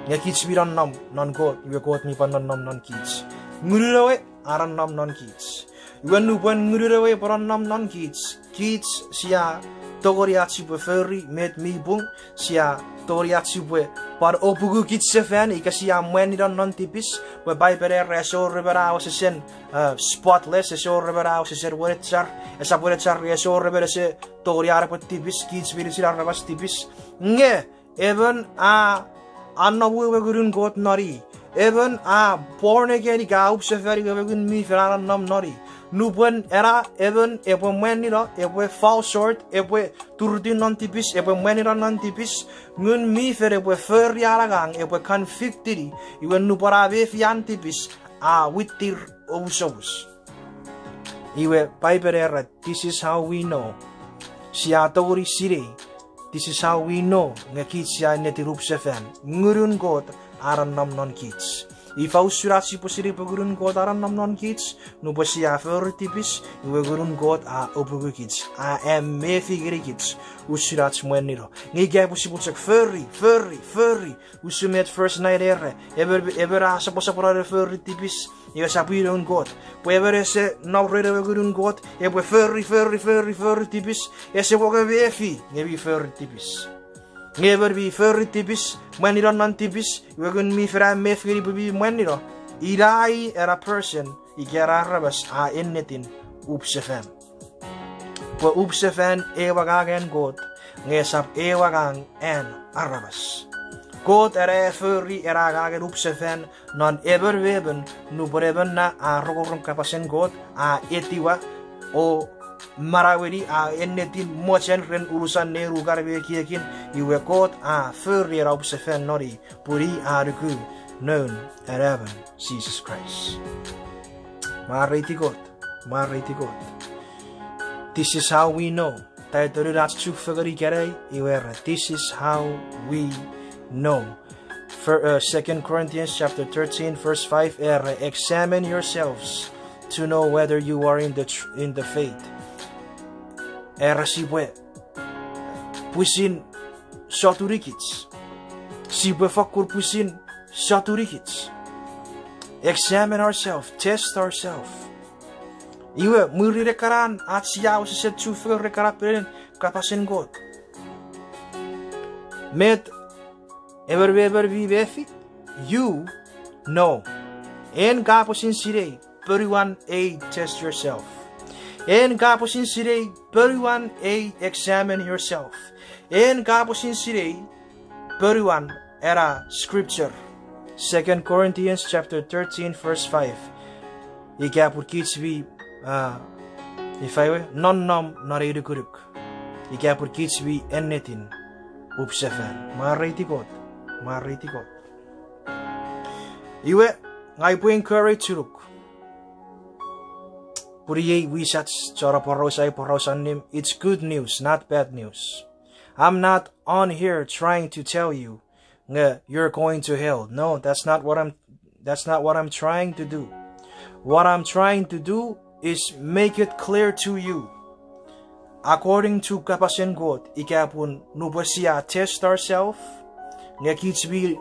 nge kich mi nonnom non Kot, iwe Kot mi pwan nonnom non kich. Ngunun ewe a nonnom non kich. Iwe nupwen Ngunun ewe epwe nonnom non kich, kich sia tongeni ach sipwe fori met mi pung, sia tongeni ach sipwe pwan opuku kich sefan ika sia mwanino non tipis, pwe Paipen era ese wor emon a wesewesen, uh, spotless, ese wor emon a wesewesen wenechar, esap wenechar, ese wor emon ese tongeni an epwe tipis, kich meinisin aramas tipis. Nge emon a, a nom ewe Ngunun Kot non i. Emon a born again ika a upsefan, ewe Ngun mi Fel a nonnom non i. Nupwen ena emon epwe mwanino, epwe fall short, epwe turutiw non tipis, epwe mwanino non tipis, Ngun mi Fel epwe fori an angang, epwe convictini, iwe nupwen a mefi an tipis, a wittir omusomus. Iwe Paipen era, this is how we know. Sia tongeni sinei, this is how we know nge kich sia ennetin upsefan, Ngunun Kot a nonnom non kich. Ifa usun ach sipwe sinei pwe Ngunun Kot a nonnom non kich? Nupwen sia fori tipis, iwe Ngunun Kot a opuku kich, a, a mefi ngenikich usun ach mwanino. Nge ika pwe sipwe chok fori, fori, fori, usun met verse nine era, emon, emon a soposopono ne fori tipis, iwe esap i noun Kot. Pwe emon ese nom ren ewe Ngunun Kot epwe fori, fori, fori, fori tipis, ese wor nge mefi nge mi fori tipis. Nge emon mi fori tipis, mwanino non tipis, iwe Ngun mi Fel a mefi ngeni pwe mi mwanino, ina i ena person ika ena aramas a ennetin upsefan. Pwe upsefan ew angangen Kot, nge esap ew angang an aramas. Kot ena a fori ena angangen upsefan non emon me emon, nupwen emon na a rongorong kapasen Kot, a etiwa, o manaueni, a ennetin mochen ren unusan nenukan me ekiekin, iwe Kot a fori ena upsefan non i, pun i a nuku Noun Anaemon Jises Kraist. Mwareiti Kot, mwareiti Kot. This is how we know. Taitonun ach chufengen ikenai, iwe era, this is how we know. For, uh, Second Corinthians chapter thirteen, verse five, era, examine yourselves to know whether you are in the tr-, in the faith. Era sipwe pwisin sotunikich. Sipwe fokkun pwisin sotunikich. Examine ourselves, test ourselves. Iwe, mwirin ekkana ach sia wesesen chufengen ren ekkana penen kapasen Kot, met emon me emon mi mefi? You know. En ka pwisin sinei ponuan ei test yourself. En ka pwisin sinei ponuan ei examine yourself. En ka pwisin sinei ponuan ena scripture, Second Corinthians chapter thirteen, verse five. Ika pun kich mi, ah, ifa we, nonnom non ei nukunuk. Ika pun kich mi ennetin upsefan. Mwareiti Kot. Mwareiti Kot. Iwe, ngang upwe encourage ngonuk. Pun iei wisach chon aporausa ei poraus allim. It's good news, not bad news. I'm not on here trying to tell you nge you're going to hell. No, that's not what I'm, that's not what I'm trying to do. What I'm trying to do is make it clear to you. According to kapasen Kot, ika pun nupwen sia test ourselves, nge kich mi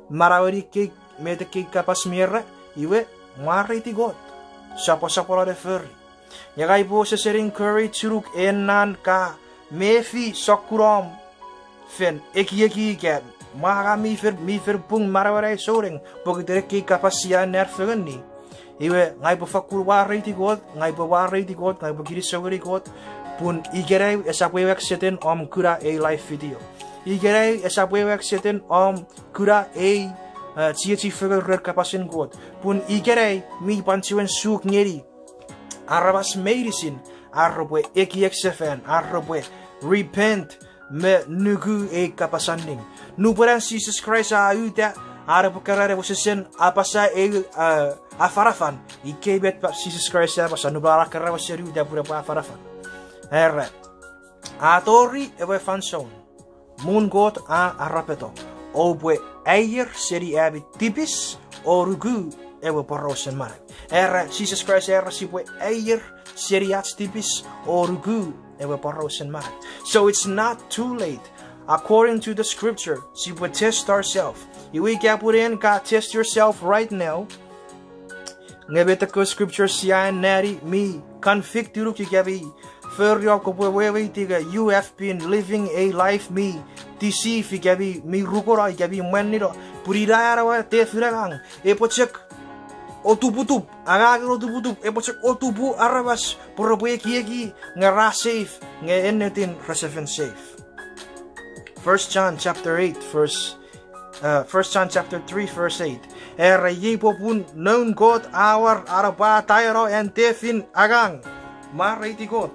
manaueni ekkei, met ekkei kapas mi era, iwe, mwareiti Kot. Sopwosopwono ne fori. Nge ngang upwe wesesen encourage ngonuk en nan ka mefi sokkun om fen ekieki ika mwa ngang mi fen, mi fen pung manauenai souneng pokiten ekkei kapas sia anneani fengeni. Iwe, ngang upwe fakkun mwareiti Kot, ngang upwe mwareiti Kot, ngang upwe kinisou ngeni Kot, pun ikenai esap ewe accident om kuna ei live video. Ikenai esap ewe accident om kuna ei, eh, chiechi fengen ren kapasen Kot. Pun ikenai mi pwan chiwen suk ngeni aramas meinisin ar repwe ekiek sefan, ar repwe repent me nuku ei kapas allim. Nupwen an Jises Kraist a uta, an epwe keran wesesen apasa ei, eh, afanafan. Ikkei met Jises Kraist a apasa nupwen an keran wesesen uta pun epwe afanafan. Era, a tori ewe fansoun, muun Kot a arapeto, oupwe aier seni ami tipis o nuku ewe porausen manau. Era Jises Kraist, era sipwe aier seni ach tipis o nuku ewe porausen manau. So it's not too late. According to the scripture, sipwe test ourselves. Iwe ika pun en ka test yourself right now, nge met ekkewe scripture sia anneani mi convict ngonuk ika mi fori om kopwe weweiti nge you have been living a life mi deceive ika mi, mi rukono ika mi mwanino. Pun ina an ewe tefin angang, epwe chok otuputup, angangen otuputup, epwe chok otupu aramas pwe repwe ekieki nge ra safe, nge ennetin rese fen safe. First John chapter eight, verse, uh, First John chapter three, verse eight. Era, iei popun noun Kot a war an epwe ataeno an tefin angang. Mwareiti Kot.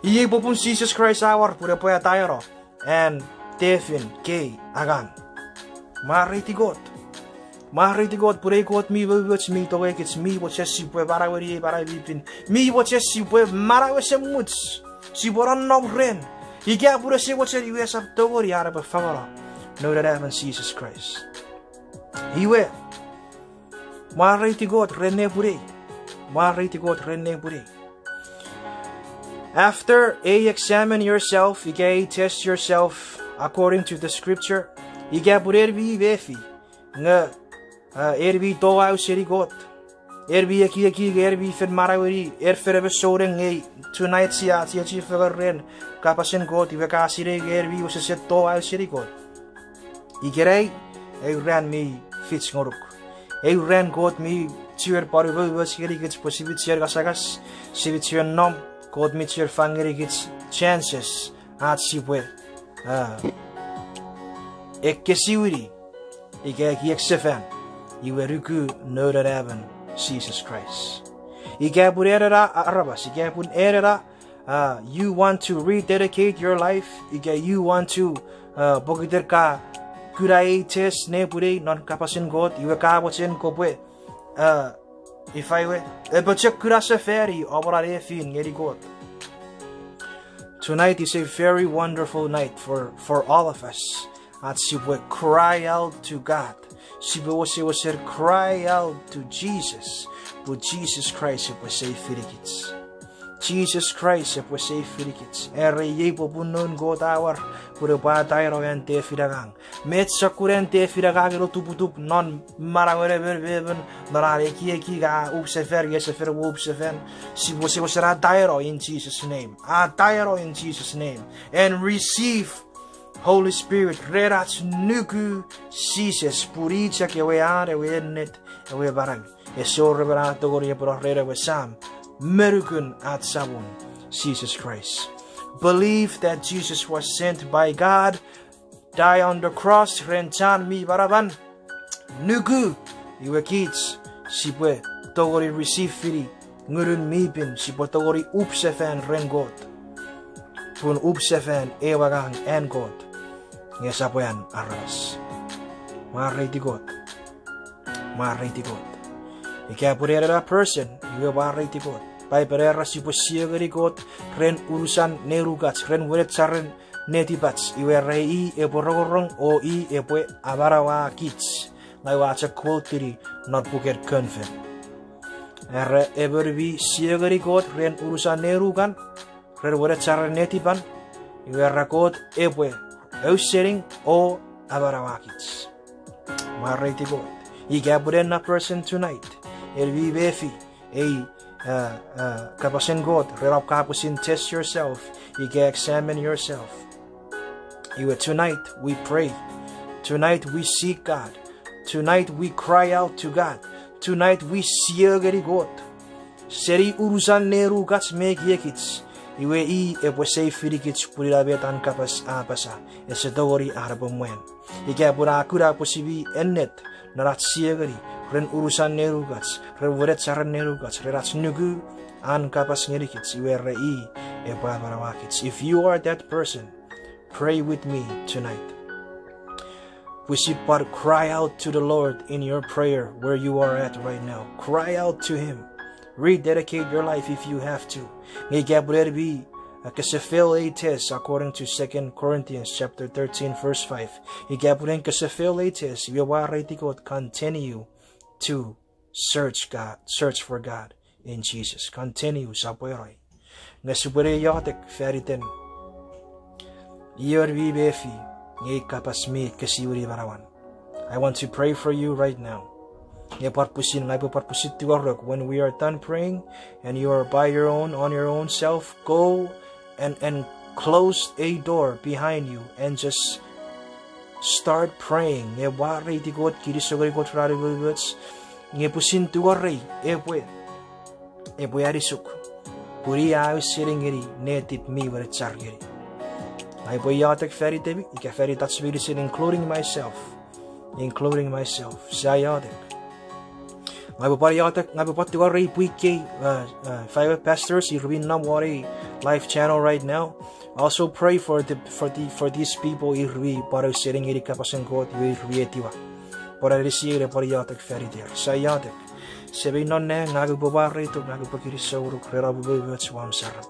Iei popun Jises Kraist a war pun epwe ataeno an tefin kei angang. Mwareiti Kot. Mwareiti Kot pun ei Kot mi umoumoch, mi tongekich, mi mochen sipwe manaueni ei manau mi pin, mi mochen sipwe manau esemuch, sipwe nonnom ren. Ika pun ese mochen, iwe esap tongeni an epwe fangeno Noun Anaemon Jises Kraist. Iwe, mwareiti Kot ren nepwinei. Mwareiti Kot ren nepwinei. After ei examine yourself, ika ei test yourself according to the scripture, ika pun en mi mefi nge, uh, en mi touau seni Kot, en mi ekieki nge en mi fen manaueni, en fen emon souneng nge tonight sia chiechi fengen ren kapasen Kot, iwe ka sinei nge en mi wesesen touau seni Kot. Ikenai, eu ran mi fich ngonuk. Eu ran Kot mi chiwen pwan umoumoch ngenikich pwe sipwe chiwen ngasangas, sipwe chiwen nom, Kot mi chiwen fang ngenikich chances ach sipwe, ah, ekkesiwini ika ekiek sefan, iwe nuku Noun Anaemon Jises Kraist. Ika pun en ena aramas, ika pun en ena, uh, you want to rededicate your life, ika you want to, uh, pokiten ka kuna ei test nepwinei non kapasen Kot, iwe ka mochen kopwe, uh, ifa we, epwe chok kuna sefani om na nefin ngeni Kot. Tonight is a very wonderful night for, for all of us. Ach sipwe cry out to God. Sipwe wesewesen cry out to Jesus, pwe Jesus Christ epwe save ngenikich. Jises Kraist epwe save-inikich. Are iei popun noun Kot a war pwe epwe ataeno an tefinangang. Met sokkun an tefinangang eno tuputup non manauen emon me emon, non an ekieki, a upsefan, ese fen upsefan. Sipwe, sipwe sen ataeno in Jesus' name. Ataeno in Jesus' name. And receive Holy Spirit, ren ach nuku Jises, pun i chok ewe an, ewe ennet, ewe manau. Ese wor emon a tongeni epwe no ren ewe Sam, me nukun ach Samon Jises Kraist. Believe that Jesus was sent by God, die on the cross ren chan mi manaman. Nuku, iwe kich sipwe tongeni receive-ini Ngunun mi Pin, sipwe tongeni upsefan ren Kot. Pun upsefan ew angang an Kot, nge esap an aramas. Mwareiti Kot. Mwareiti Kot. Ika pwe en ena person, iwe mwareiti Kot. Paipen a era sipwe sio ngeni Kot ren unusan nenukach, ren wenecharen netipach, iwe era i epwe rongorong o i epwe amanaua kich. Ngang ua chok quote-ini non puken Konfen. Era emon mi sio ngeni Kot ren unusan nenukan, ren wenecharen netipan, iwe era Kot epwe ausening o amanaua kich. Mwareiti Kot. Ika pwe en ena person tonight, en mi mefi ei, uh, uh, kapasen Kot, ren om ka pwisin test yourself, ika examine yourself. Iwe tonight we pray. Tonight we seek God. Tonight we cry out to God. Tonight we sio ngeni Kot seni unusan nenukach me ekiekich. Iwe i epwe save-inikich pun ina met an kapas a apasa. Ese tongeni an epwe mwan. Ika pwe a kuna pwe si mi ennet non ach sio ngeni ren unusan nenukach, ren wenecharen nenukach, ren ach nuku an kapas ngenikich, iwe era i epwe amanaua kich. If you are that person, pray with me tonight. Pwisin pwan cry out to the Lord in your prayer where you are at right now. Cry out to Him. Rededicate your life if you have to. Nge ika pwe en mi, uh, kese fail ei test according to Second Corinthians chapter thirteen, verse five. Ika pwe en kese fail ei test, iwe mwareiti Kot, continue to search God, search for God in Jesus. Continue, sopweno. Nge sipwene iotek fan iten ion mi mefi ngeni kapas mi ekkesiwini manauan. I want to pray for you right now. Nge pwan pwisin, ngang upwe pwan pwisin tingoruk, when we are done praying and you are by your own, on your own self, go and, and close a door behind you and just start praying. Nge mwareiti Kot, kinisou ngeni Kot ren an umoumoch. Nge pwisin tingorei epwe, epwe anisuk. Pun i a ausening ngeni netip mi wenechar ngeni. Ngang upwe iotek fan itemi, ika fan itach meinisin, including myself. Including myself. Sia iotek. Ngang upwe pwan iotek, ngang upwe pwan tingorei pwi kei, uh, uh, five pastors, ir mi nom won ei live channel right now. Also pray for the, for the, for these people ir mi pwan ausening ngeni kapasen Kot, ir mi etiwa. Pwan anisiei ne pwan iotek fan iter. Sia iotek. Semei non nang, ngang upwe mwareituk, ngang upwe kinisou ngonuk ren om umoumoch, om saram.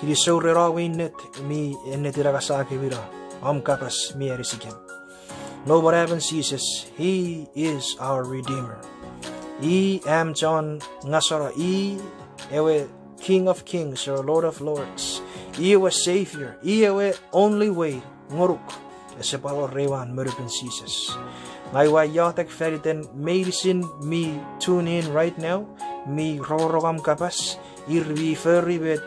Kinisou ren om ennet mi ennetin angasakemino, om kapas mi anisikem. Noumw emon Jises, He is our Redeemer. I am chon ngaseno, i ewe King of Kings or Lord of Lords. I ewe Savior, i ewe only way ngonuk. Ese pwan wor ew an me nukun Jises. Ngang ua iotek fan iten meinisin mi tune in right now, mi rongorong om kapas, ir mi fori met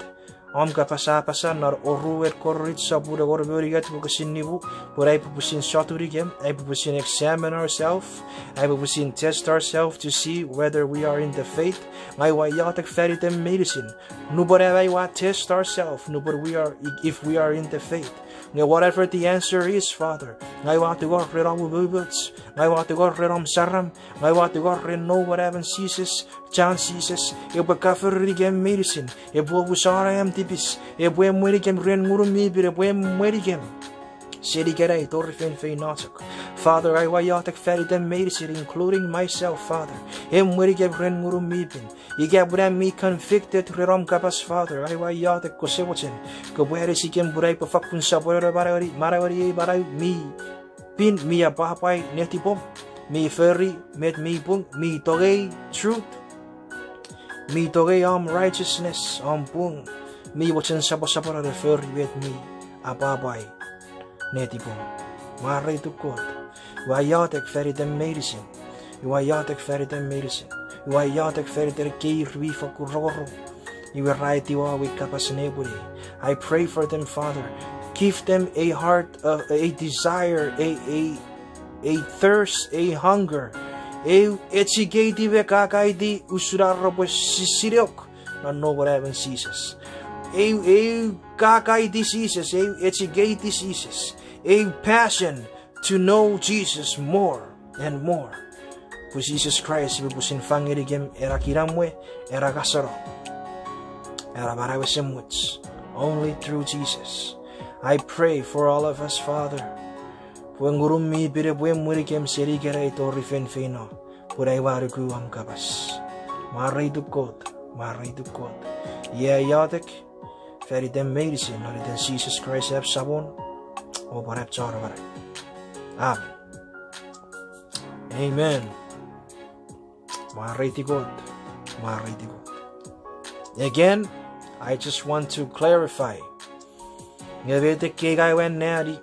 om kapas a apasa non oruan Korint sopun engon me unungat wokisin nimu, pwe aipwe pwisin sotunikem, aipwe pwisin examine ourselves, aipwe pwisin test ourselves to see whether we are in the faith. Ngang ua iotek fan iten meinisin, nupwen am aua test ourselves, nupwen we are, if we are in the faith. Nge whatever the answer is, Father, ngang ua tingor ren om umoumoch, ngang ua tingor ren om saram, ngang ua tingor ren Noumw emon Jises, chan Jises, epwe cover-ini kem meinisin, epwe omusano am tipis, epwe emwenikem ren Ngunun mi Pin, epwe emwenikem seni ikenai tori feinfeino chok. Father, ngang ua iotek fan iten meinisin, including myself, Father. Emwenikem ren Ngunun mi Pin. Ika pwe am mi convicted ren om kapas, Father, ngang ua iotek kose mochen kopwe anisikem pwe aipwe fakkun sopweno manaueni, manaueni ei manau mi pin, mi apwapwai netipom, mi fori met mi pung, mi tongei truth. Mi tongei om righteousness, om pung. Mi mochen soposopono ne fori met mi apwapwai netipom. Mwareituk Kot. Ua iotek fan iten meinisin. Ua iotek fan iten meinisin. Ua iotek fan iten ekkei ir mi fokkun rongorong, iwe ra etiwa ewe kapas nepwinei. I pray for them, Father. Give them a heart, uh, a desire, a, a, a thirst, a hunger. Eu echikeiti me kakaiti usun ar repwe sisinok non nomun emon Jises. Eu, eu kakaiti Jises, eu echikeiti Jises, eu passion to know Jesus more and more. Pwe Jises Kraist epwe pwisin fang ngenikem ena kinamwe, ena ngaseno, ena manau esemuch. Only through Jesus. I pray for all of us, Father. Pwe Ngunum mi Pin epwe emwenikem seni ikenai tori feinfeino, pwe aua nuku om kapas. Mwareituk Kot, mwareituk Kot. Iei ai iotek fan iten meinisin non iten Jises Kraist ach Samon, o pwan ach Chon Amanau. Amen. Amen. Mwareiti Kot, mwareiti Kot. Again, I just want to clarify. Nge met ekkei ngang ua anneani,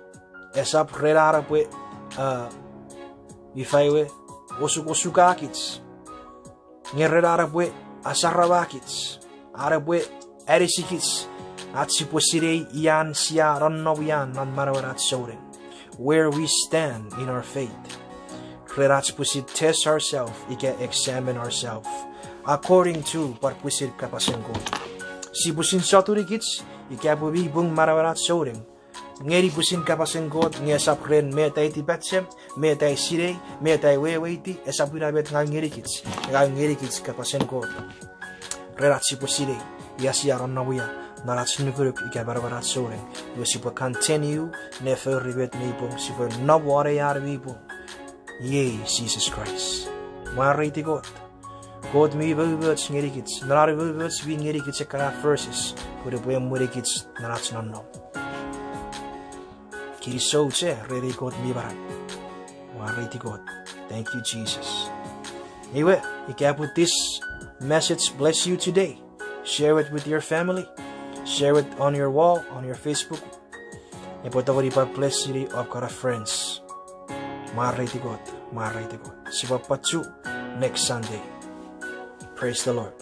esap ren an epwe, uh, ifa ewe, osukosukakich. Nge ren an epwe asaramakich, an epwe anisikich, ach sipwe sinei ian sia nonnom ian non manauen ach souneng. Where we stand in our faith. Ren ach pwisin test ourselves ika examine ourselves according to pwan pwisin kapasen Kot. Sipwisin sotunikich ika pwe mi pung manauen ach souneng ngeni pwisin kapasen Kot, nge esap ren met ai tipachem, met ai sinei, met ai weweiti, esap ina met ngang ngenikich, ngang ngenikich kapasen Kot. Ren ach sipwe sinei ia sia nonnom ia non ach nukunuk ika manauen ach souneng, iwe sipwe continue ne fori met mi pung, sipwe nom won ei an mi pung. Iei Jises Kraist. Mwareiti Kot. Kot mi umoumoch ngenikich, non an umoumoch mi ngenikich ekkana verses pwe epwe emwenikich non ach nonnom. Kinisou auchea ren ei Kot mi manau. Mwareiti Kot. Thank you, Jesus. Iwe, ika pwe this message bless you today, share it with your family. Share it on your wall, on your Facebook. Epwe tongeni pwan bless-ini om kana friends. Mwareiti Kot, mwareiti Kot. Sipwe pwan chu next Sunday. Praise the Lord.